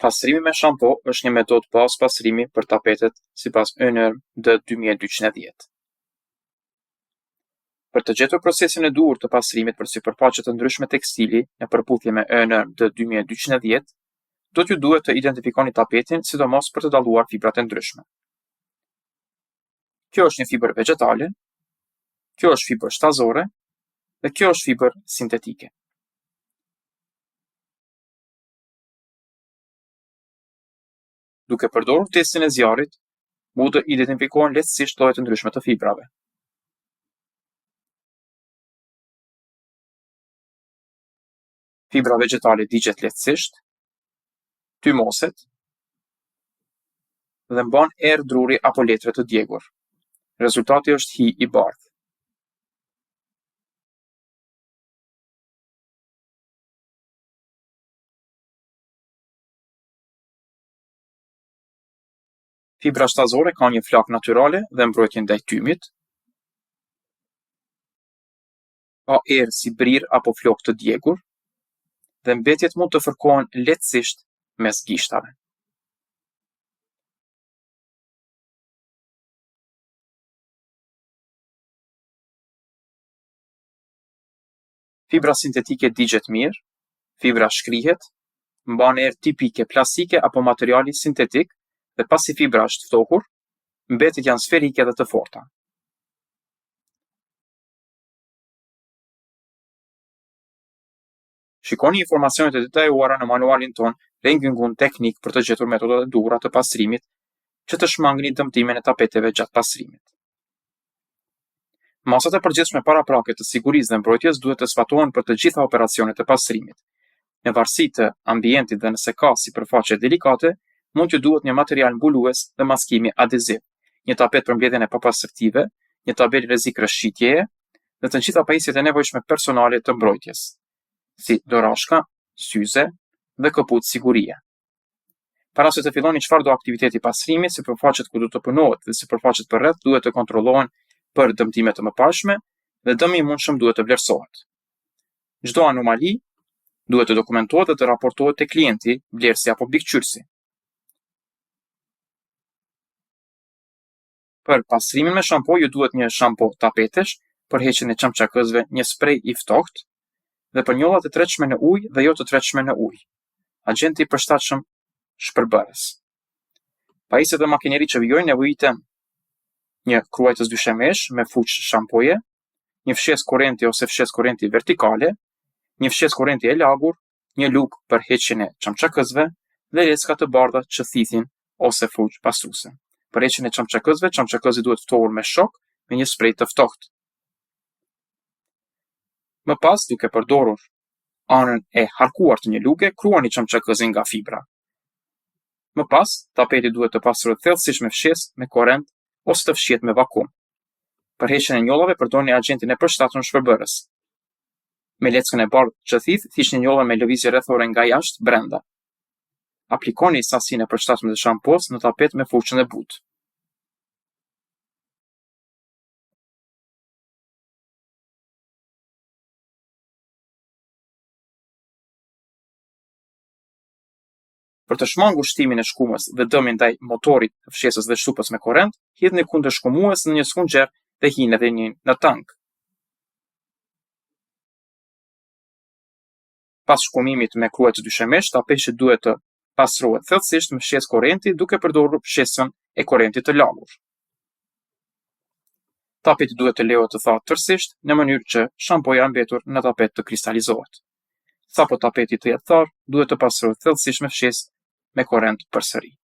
Pastrimi me shampo është një metodë bazë pastrimi për tapetet sipas ÖNORM D 2210. Për të gjetur procesin e duhur të pastrimit për sipërfaqe të ndryshme tekstili në përputhje me ÖNORM D 2210, do t'ju duhet të identifikoni tapetin, sidomos për të dalluar fibrat e ndryshme. Kjo është një fibër vegjetale, kjo është fibër shtazore dhe kjo është fibër sintetike. Duke përdorur testin e zjarrit, mund të identifikohen lehtësisht lloje të ndryshme të fibrave. Fibra vegjetale digjet lehtësisht, tymoset dhe mban erë druri apo letre të djegur. Rezultati është hi i bardhë. Fibra shtazore ka një flakë natyrale dhe mbrojtje ndaj tymit. Ka erë si brirë apo flokë të djegur dhe mbetjet mund të fërkohen lehtësisht mes gishtave. Fibra sintetike digjet mirë, fibra shkrihet, mban erë tipike plastike apo materiali sintetik dhe pasi fibra është ftohur, mbetjet janë sferike dhe të forta. Shikoni informacionet e detajuara në manualin tonë Reinigung Teknik për të gjetur metodat e duhura të pastrimit që të shmangni dëmtimin e tapeteve gjatë pastrimit. Masat e përgjithshme paraprake të sigurisë dhe mbrojtjes duhet të zbatohen për të gjitha operacionet e pastrimit. Në varësi të ambientit dhe nëse ka sipërfaqe delikate, mund t'ju duhet një material mbulues dhe maskimi adeziv, një tapet për mbledhjen e papastërtive, një tabelë rrezik rrëshqitjeje dhe të gjitha pajisjet e nevojshme personale të mbrojtjes, si dorashka, syze dhe këpucë sigurie. Para se të filloni çfarëdo aktiviteti pastrimi, sipërfaqet ku do të punohet dhe sipërfaqet përreth duhet të kontrollohen për dëmtime të mëparshme dhe dëmi i mundshëm duhet të vlerësohet. Çdo anomali duhet të dokumentohet dhe të raportohet te klienti, blerësi apo mbikëqyrësi. Për pastrimin me shampo ju duhet një shampo tapetesh, për heqjen e çamçakëzve një sprej i ftohtë dhe për njollat e tretshme në ujë dhe jo të tretshme në ujë. Agjenti i përshtatshëm shpërbërës. Pajisjet dhe makineritë që vijojnë nevojiten një kruajtës dyshemesh me fuçë shampoje, një fshesë korrenti ose fshesë korrenti vertikale, një fshesë korrenti e lagur, një lugë për heqjen e çamçakëzve dhe lecka të bardha që thithin ose fuçë pastruese. Për heqjen e çamçakëzve, çamçakëzi duhet ftohur me shok me një sprej të ftohtë. Më pas, duke përdorur anën e harkuar të një luge, kruani çamçakëzin nga fibra. Më pas, tapeti duhet të pastrohet thellësisht me fshesë me korrent ose të fshihet me vakum. Për heqjen e njollave përdorni agjentin e përshtatshëm shpërbërës. Me leckën e bardhë që thith, thiqni njollën me lëvizje rrethore nga jashtë brenda. Aplikoni sasinë e përshtatshme të shampos në tapet me furçën e butë. Për të shmangur shtimin e shkumës dhe dëmin ndaj motorit të fshesës dhe shtupës me korrent, hidhni kundërshkumues në një sfungjer dhe hidheni në tank. Pas shkumimit me kruajtës dyshemesh, tapeti duhet të pastrohet thellësisht me fshesë korrenti duke përdorur fshesën e korrentit të lagur. Tapeti duhet të lejohet të thahet tërësisht në mënyrë që shampoja e mbetur në tapet të kristalizohet. Sapo tapeti të jetë tharë, duhet të pastrohet thellësisht me fshesë me korrent përsëri.